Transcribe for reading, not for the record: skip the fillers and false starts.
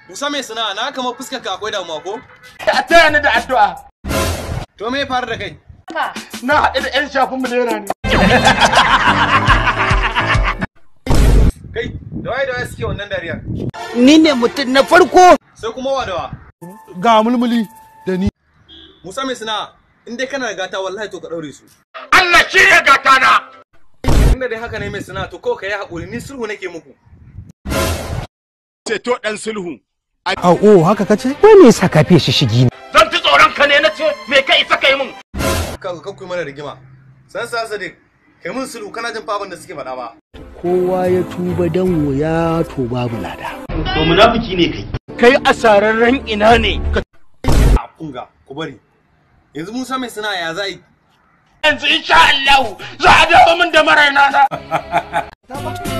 Musa mai sana'a na kamar fuskar ka akwai damuwa ko? A taya ni da addu'a. To me ya faru da kai? Na haɗu da 'yan shafin milera ne. Kai, da waye suke wannan dariyar? Ni ne mutum na farko. Sai kuma wa da wa? Ga mulmuli da ni. Musa mai sana'a, in dai kana da gata wallahi to ka daure su. Allah shi ne gata na. Inda dai haka ne mai sana'a to kawai ka yi haƙuri ni sulhu nake muku. Ceto ɗan sulhu. Oh, haka kace? Wai me yasa ka fiye shishigi ne? Zan ci tsoron ka ne na ce me ka isa kai mun. Ka ku mana rigima. San sa Sadiq, kai mun sulhu kana jin fa abin da suke faɗa ba. Kowa ya tuba dan wuya to babu lada. To munafiki ne kai. Kai asararren ina ne? A kunga, ku bari. Yanzu Musa mai sana'a ya za yi? Yanzu insha Allah za a dawo min da maraina na.